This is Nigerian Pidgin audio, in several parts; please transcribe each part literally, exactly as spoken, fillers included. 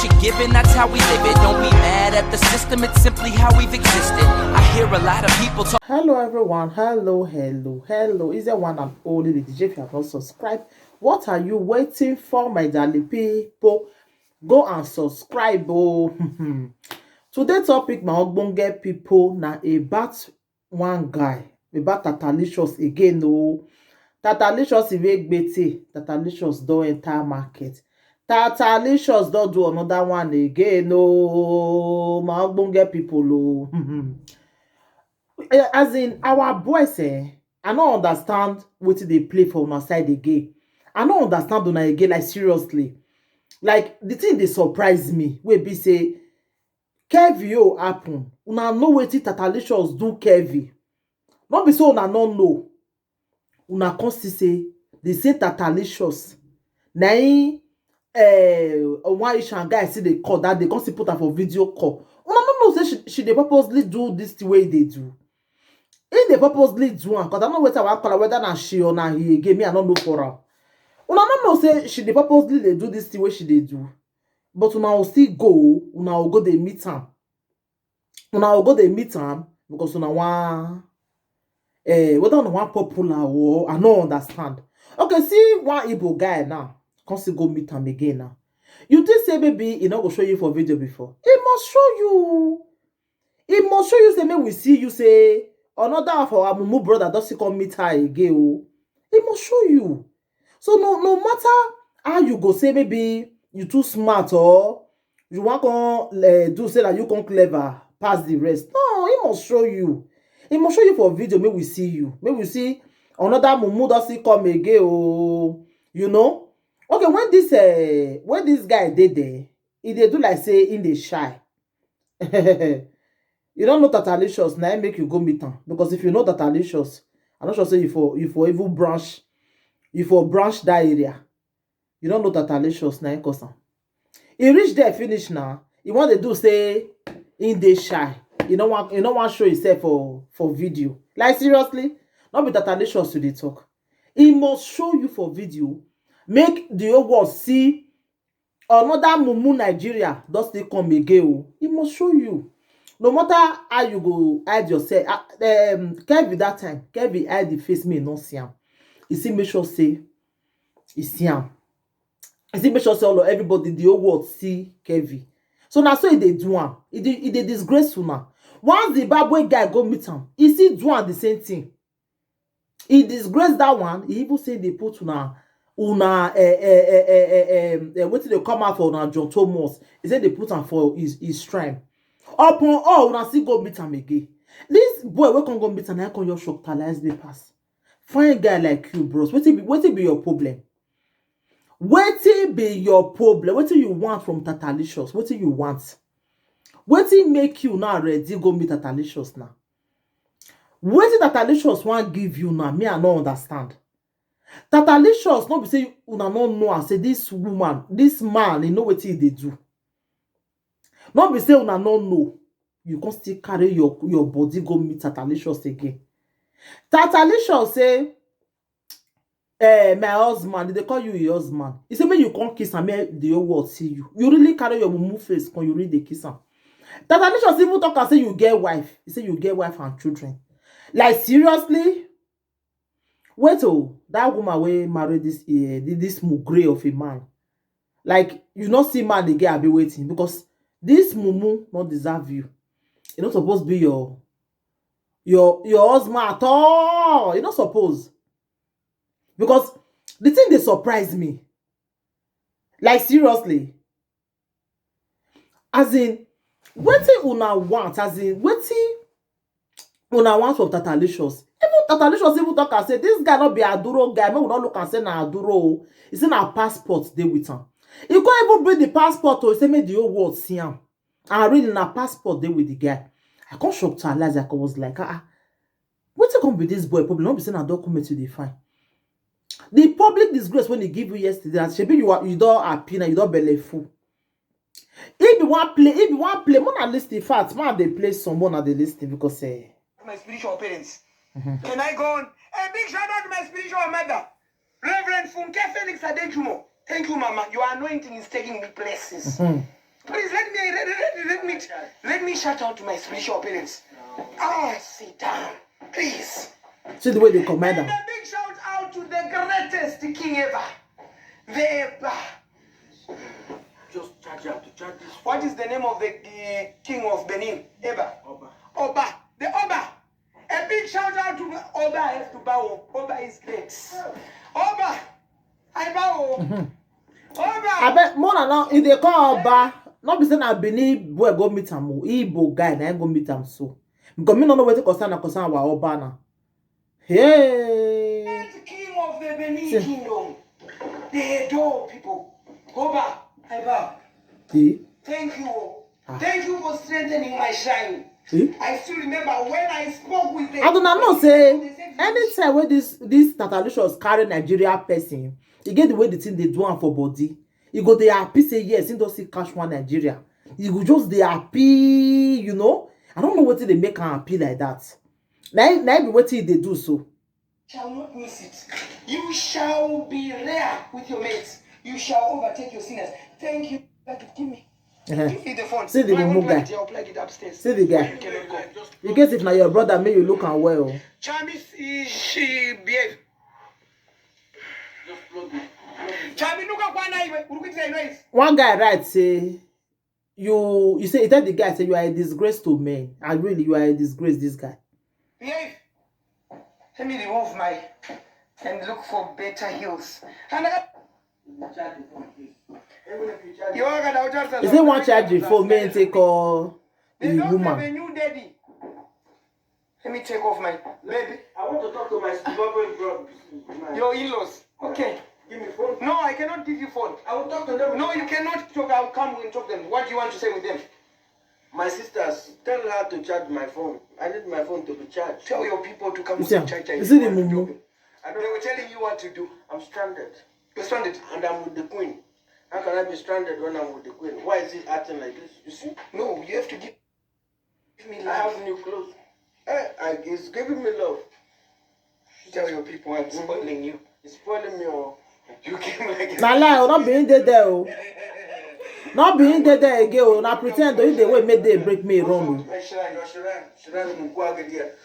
She giving, that's how we live it. Don't be mad at the system, it's simply how we've existed. I hear a lot of people talk. Hello everyone, hello, hello, hello. Is there one and only the D J? If you have not subscribed, what are you waiting for, my darling people? Go and subscribe, oh. Today topic, my ogbonge people, na about one guy, about Tatalicious again, oh. Tatalicious Iwegbete, Tatalicious don enter market. Tatalicious don do another one again, oh, my ogbonge people, oh. Eh, as in, our boys, eh, I no understand wetin dey play for una side again. I no understand una again, like, seriously. Like, the thing dey surprise me, wey be say Kevin o happen. Una know wetin Tatalicious do Kevin. No be so una no know. Una come see say the same Tatalicious na im, eh, one Ishan guy still dey call that day, come still put am for video call. Una no know say she, she dey purposely do this thing wey e dey do. He dey purposely do am, 'cause I no know wetin I wan call am, whether na she or na he again, me I no know for am. Una no know say she dey purposely dey do this thing wey she dey do, but una go still go, una go go dey meet am. Una go go dey meet am because una wan, eh, whether una wan popular or, I no understand. Okay, see one Igbo guy now, come still go meet am again now. You think say maybe he no go show you for video before? He must show you. He must show you say, make we see you say another of our mumu brother don still come meet her again, oh. He must show you. So no, no matter how you go say maybe you too smart or you wan come, eh, do say that you come clever pass the rest. No, he must show you. He must show you for video, make we see you. Make we see another mumu don still come again, oh. You know? Okay, when this, eh, when this guy dey there, he dey do like say he dey shy. You don't know Tatalicious, na im make you go meet am. Because if you know Tatalicious, I no sure say you for, you for even branch, you for branch that area. You don't know Tatalicious, na im cause am. He reach there finish now. He want to do say he dey shy. You know want, you know want show himself for, for video. Like, seriously, no be Tatalicious you dey talk. He must show you for video. Make the whole world see another mumu Nigeria don still come again, oh. He must show you. No matter how you go hide yourself, ah, um, Kevin that time, Kevin hide the face, me no see am. He still make sure say he see am. He still make sure say all of everybody, the whole world see Kevin. So na so he dey do am. He dey, he dey disgrace una. Once the Zimbabwe guy go meet am, he still do am the same thing. He disgrace that one. He even say they put una, una, eh, eh, eh, eh, eh, eh, eh, wetin dey come out for una John Thomas. He say they put am for his, his shrine. Upon all, una still go meet am again. This boy wey come go meet am, na come your shock talize me pass. Fine guy like you, bros. Wetin be, wetin be your problem? Wetin be your problem? Wetin you want from Tatalicious? Wetin you want? Wetin make you now ready go meet Tatalicious now? Wetin Tatalicious wan give you now? Me, I no understand. Tatalicious, no be say una no know am say this woman, this man, he know wetin he dey do. No be say una no know. You come still carry your, your body go meet Tatalicious again. Tatalicious say, eh, my husband, they call you your husband. He say, make you come kiss am, make the whole world see you. You really carry your mumu face, come you really dey kiss am. Tatalicious even talk and say you get wife. He say you get wife and children. Like, seriously? Wait, oh, that woman wey marry this, eh, thi-, this mugre of a man. Like, you no see man dey get abi wetin, because this mumu no deserve you. E no suppose be your, your, your husband at all. E no suppose. Because the thing dey surprise me. Like, seriously. As in, wetin una want? As in, wetin una want from Tatalicious? Even Tatalicious even talk and say, this guy no be Aduro guy. Make we no look and say na Aduro, oh. He say na passport dey with am. He come even bring the passport, oh. He say make the whole world see am. And really, na passport dey with the guy. I come shock to realize, I was like, ah, ah, wetin come be this boy problem? No be say na document you dey find. The public disgrace when he give you yesterday, and shebi you are, you don happy now, you don belle full. If you wan play, if you wan play, more na listen. In fact, man, they play some more na dey listen because, eh, My spiritual parents. Can I go on? A big shout out to my spiritual mother, Reverend Funke Felix Adejumo. Thank you, Mama. Your anointing is taking me places. me shout out to my spiritual parents. Ah, sit down, please. See the way they command And them. A big shout out to the greatest king ever. The Eba. Just charge am to charge this. What is the name of the uh, king of Benin? Eba. Oba. Oba. The Oba. A big shout out to Oba. I have to bow. Oba is great. Oba. I bow. Oba. I bet more than now, if they call Oba, not be say na Benin boy go meet am o. Igbo guy na him go meet am so. Because me no know wetin concern na concern our Oba na. Hey. King of the Benin Kingdom. The Edo people. Oba. I bow. See? Thank you. Thank you for strengthening my shrine. See? I still remember when I spoke with them. I don't know say anytime wey this this Tatalicious carry Nigeria person, e get the way the thing dey do am for body. E go dey happy say yes, he don still catch one Nigeria. E go just dey happy, you know. I don't know wetin dey make am happy like that. Na na be wetin e dey do so. Shall not miss it. You shall be rare with your mates. You shall overtake your seniors. Thank you. Give me. Uh-huh. Give me the phone. See the No, I won't mumu plug guy. It here. I'll plug it upstairs. See the guy. You cannot go. In case if na your brother, make you look am well. Charmy, she, she behave. Just plug it. Charmy, look up one eye. Look at the noise. One guy write say you you say he tell the guy say you are a disgrace to men. I really you are a disgrace, this guy. Behave. Let me remove my and look for better heels. And I, Charge the phone, please. Even if you charge you are gonna just He say one charge the phone, make him take call They the don't have woman. A new daddy. Let me take off my baby. I want to talk to my Zimbabwean bro. My, Your in-laws. Okay. Give me phone. No, I cannot give you phone. I will talk to them. No, you cannot talk. I'll come and talk to them. What do you want to say with them? My sisters, tell her to charge my phone. I need my phone to be charged. Tell your people to come You see, and charge you it. see the mumu. I They don't. were telling you what to do. I'm stranded. You're stranded. And I'm with the queen. How can I be stranded when I'm with the queen? Why is it acting like this? You see? No, you have to give, give me I love. Have new clothes. Eh, I, it's giving me love. Tell your people I'm spoiling you. It's spoiling me. Oh. You came like Na lie, oh, not being there there. Oh. Not being there there again. Oh, na pretend though if they wait make they break me wrong. My shrine. Your shrine, shrine Bukwagi there.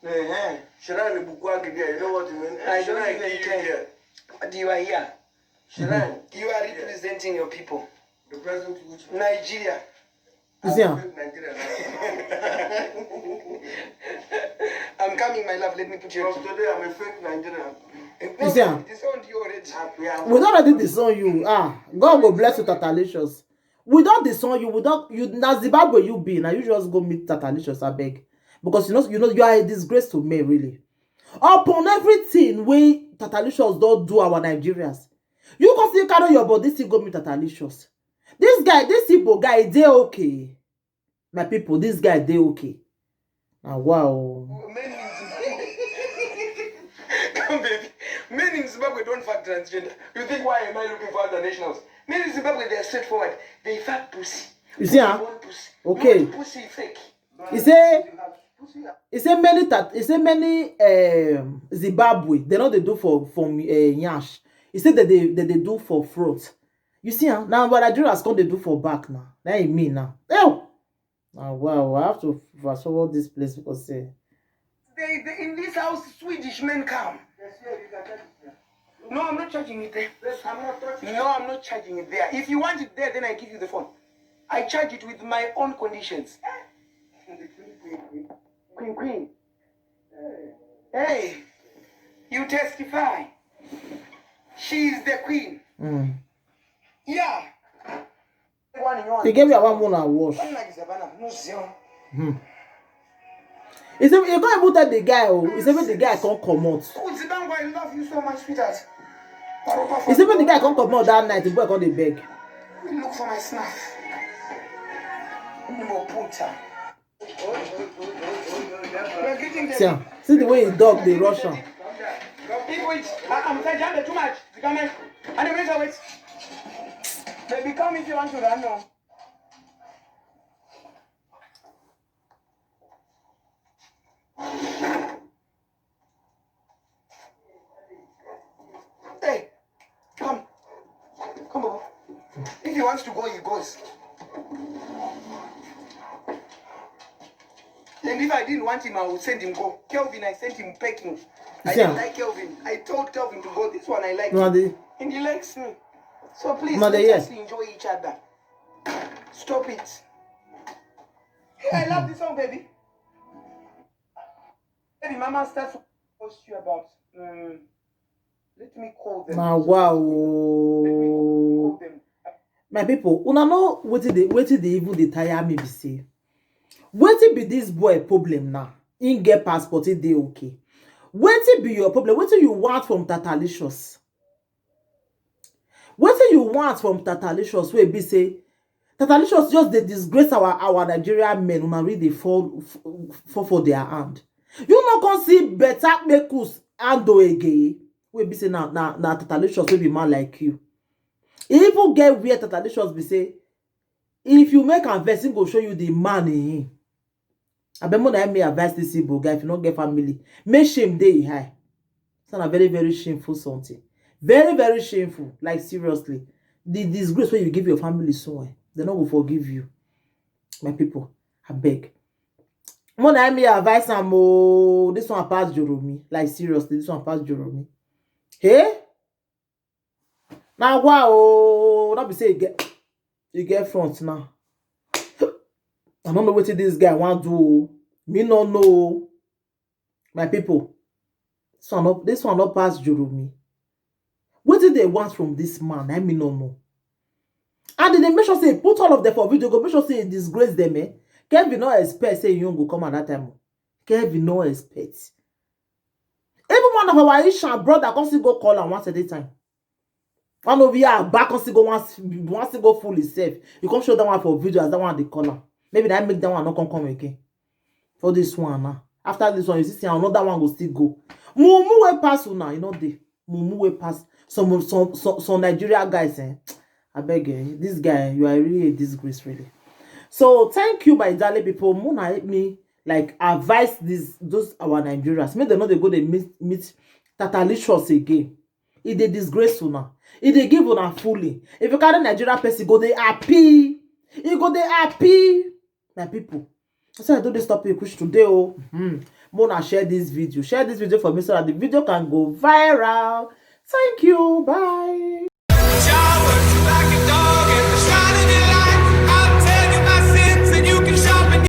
Uh-huh. Shrine Bukwagi there. You know what you mean? I don't Shrine even give you care. There. But you are here. Shrine. You are representing your people. The present which Nigeria. You see, I'm ah? with Nigeria now. I'm coming, my love. Let me put you. From today, I'm a fake Nigerian. No, see, ah? Disowned you already. Happy, I'm We don't already disown you. Ah, God go bless you, Tatalicious. We don't disown you. We don't. You na Zimbabwe you be. Now you just go meet Tatalicious, I beg, because you know you know you are a disgrace to me, really. Upon everything we Tatalicious don't do our Nigerians. You go still carry your body, still go meet Tatalicious. This guy, this Igbo guy, they okay. My people, this guy, they okay. Ah, wow. Men in Zimbabwe. Come, baby. Men in Zimbabwe don't fuck transgender. You think why am I looking for other nationals? Men in Zimbabwe, they are straightforward. They fuck pussy. You see, huh? They want pussy. Okay. Not pussy fake. He say, Pussy. he say many that he say many um, Zimbabwe they know they do for for uh, Nyash. He said that they that they do for front. You see, huh? Now what Nigerians come they do for back now. That is me now. Oh, now wow! I have to fast forward this place because uh, They, they in this house, Swedish men come. No, I'm not charging it there. I'm not touching. No, I'm not charging it there. If you want it there, then I give you the phone. I charge it with my own conditions. Queen, queen. Hey, you testify. She is the queen. Mm. Yeah. One in one. He gave me one more and wash. One like Zabana, no zero. He said he can't even tell the guy. Oh, he said when the guy can't come out. Kudzibangwa, I love you so much, sweetheart. He said when the guy can't come out that night, the boy can't dey beg. Look for my snuff. Mboputa. We're getting there. See, ah, see the way he dog the Russian. People, it's, I- I'm tired. Too much. Come on. And the minute I wait. Baby, come if you want to run now. Hey, come. Come, Baba. If he wants to go, he goes. And if I didn't want him, I would send him go. Kelvin, I sent him packing. I see didn't am? Like Kelvin. I told Kelvin to go. This one I like. Una Him. Dey And he likes me. So please, Una let dey us hear? Enjoy each other. Stop it. Hey, I love this song, baby. Baby, Mama starts to post you about. Um, let me call them. Na wow Let me ooo. Call them. My people, una know wetin dey wetin dey even dey tire me be say, wetin be this boy problem now? Him get passport, he dey okay. Wetin be your problem? Wetin you want from Tatalicious? Wetin you want from Tatalicious wey be say Tatalicious just dey disgrace our our Nigerian men, una really dey fall fall for their hand. You no come see better kpekus handle again wey be say na na na Tatalicious wey be man like you. E even get where Tatalicious be say if you make am vex, him go show you the man in him. Abeg, make una help me advise this Igbo guy, if you no get family, make shame dey high. It's not a very, very shameful something. Very, very shameful. Like, seriously. The disgrace wey you give your family so, eh, they no go forgive you. My people, abeg. Make una help me advise am ooo. This one pass Joromi. Like, seriously, this one pass Joromi. Hey? Na wow ooo. No be say e get e get front now. I no know wetin this guy wan do ooo. Me no know ooo. My people, this one no this one no pass Joromi. Wetin they want from this man? I mean no know. And they make sure say put all of them for video, go make sure say e disgrace them, eh? Kelvin no expect say you go come at that time. Kevin no expect. Even one of our Ishan brother come still go call am one certain time. One of you are back come still go one one still go fool himself. You come show that one for video as that one dey call am. Maybe that make that one no come come again. For this one now. After this one, you see say another one go still go. Mumu wey pass una, you know dey. Mumu wey pass some some some, some Nigeria guys, eh? I beg you, this guy, you are really a disgrace, really. So thank you, my darling people. Mona help me like advise these those our Nigerians. Make them know they go they meet meet Tatalicious again. If they disgrace una, if they give una fooling, if you carry Nigeria person, go they happy. You go they happy, my people. So I do this topic which today. Oh, hmm. Mona share this video. Share this video for me so that the video can go viral. Thank you. Bye.